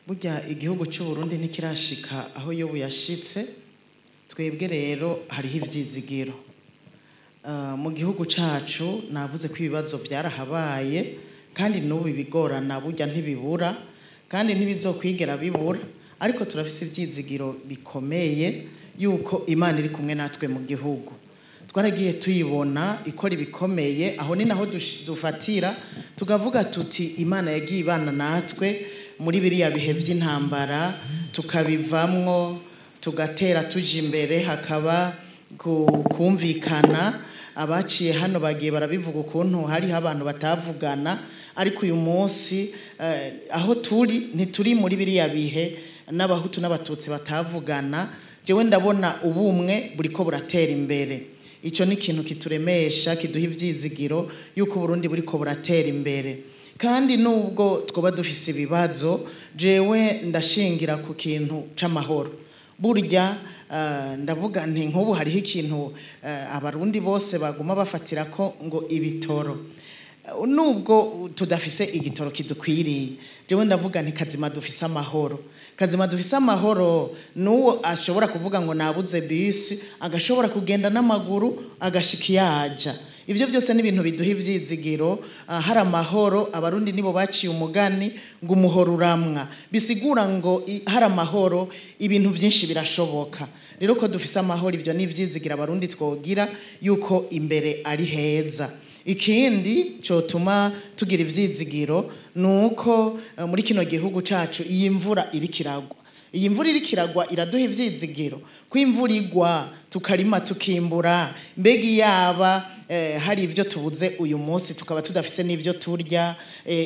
Burya igihugu cy'u Burundi ntikirashika aho Yobu yashitse. Twebwe rero hariho ivyizigiro. Mu gihugu cacu navuze ko ibibazo byarahabaye, kandi n'ubu ibigorana burya ntibibura, kandi ntibizokwigera bibura, ariko turafise ivyizigiro bikomeye yuko Imana iri kumwe natwe mu gihugu. Twaragiye tuyibona ikora ibikomeye, aho ni naho dufatira tukavuga tuti Imana yagiye ibana natwe muri biriya bihe by'intambara, tukabivamwo tugatera tuja imbere, hakaba kumvikana. Abaciye hano bagiye barabivuga ukuntu hariho abantu batavugana, ariko uyu munsi aho turi ntituri muri biriya bihe n'abahutu n'abatutsi batavugana. Jewe ndabona ubumwe buriko buratera imbere. Ico ni ikintu kituremesha, kiduha ivyizigiro yuko Burundi buriko buratera imbere. Kandi nubwo twoba dufise ibibazo, jewe ndashingira ku kintu c'amahoro. Burya ndavuga nti nk'ubu hariho ikintu abarundi bose baguma bafatira ko ngo ibitoro. Nubwo tudafise igitoro kidukwiriye, jewe ndavuga nti kazima dufise amahoro. Kazima dufise amahoro nuwo ashobora kuvuga ngo nabuze bisi, agashobora kugenda n'amaguru agashika iyaja. Ivyo byose ni ibintu biduha ivyizigiro. Hari amahoro, abarundi nibo baciye umugani ngo umuhoro uramwa, bisigura ngo hari amahoro ibintu byinshi birashoboka. Rero ko dufise amahoro, ivyo ni ivyizigiro abarundi twogira yuko imbere ari heza. Ikindi cotuma tugira ivyizigiro nuko muri kino gihugu cacu iyi mvura iriko iragwa. Iyi mvura iriko iragwa iraduha ivyizigiro ko imvura igwa tukarima tukimbura. Mbega iyaba hari ibyo tubuze uyu munsi, tukaba tudafise n'ibyo turya,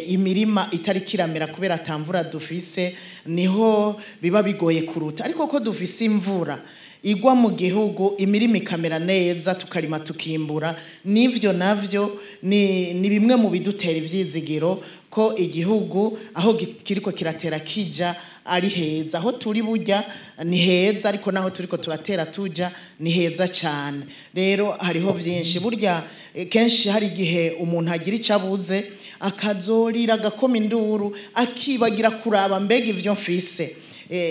imirima itari kiramera kubera ata mvura dufise, niho biba bigoye kuruta. Ariko ko dufise imvura igwa mu gihugu, imirima ikamera neza, tukarima tukimbura, n'ivyo navyo ni bimwe mu bidutera ivyizigiro ko igihugu aho kiriko kiratera kija ari heza. Aho turi burya ni heza, ariko naho turiko turatera tuja ni heza cyane. Rero hariho byinshi. Burya kenshi hari igihe umuntu agira icyo abuze akazorira agakoma induru, akibagira kuraba mbega ivyo mfise,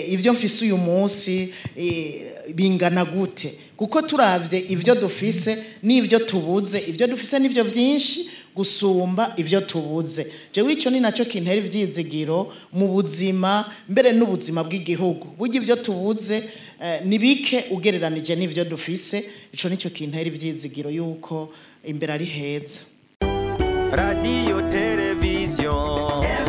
ivyo mfise uyu munsi bingana gute. Kuko turavye ivyo dufise n'ivyo tubuze, ivyo dufise n'ivyo vyinshi gusumba ivyo tubuze. Jewe ico ni naco kintera ivyizigiro mu buzima, mbere n'ubuzima bw'igihugu. Burya ivyo tubuze ni bike ugereranije n'ivyo dufise. Ico nico kintera ivyizigiro yuko imbere ari heza. Radio television.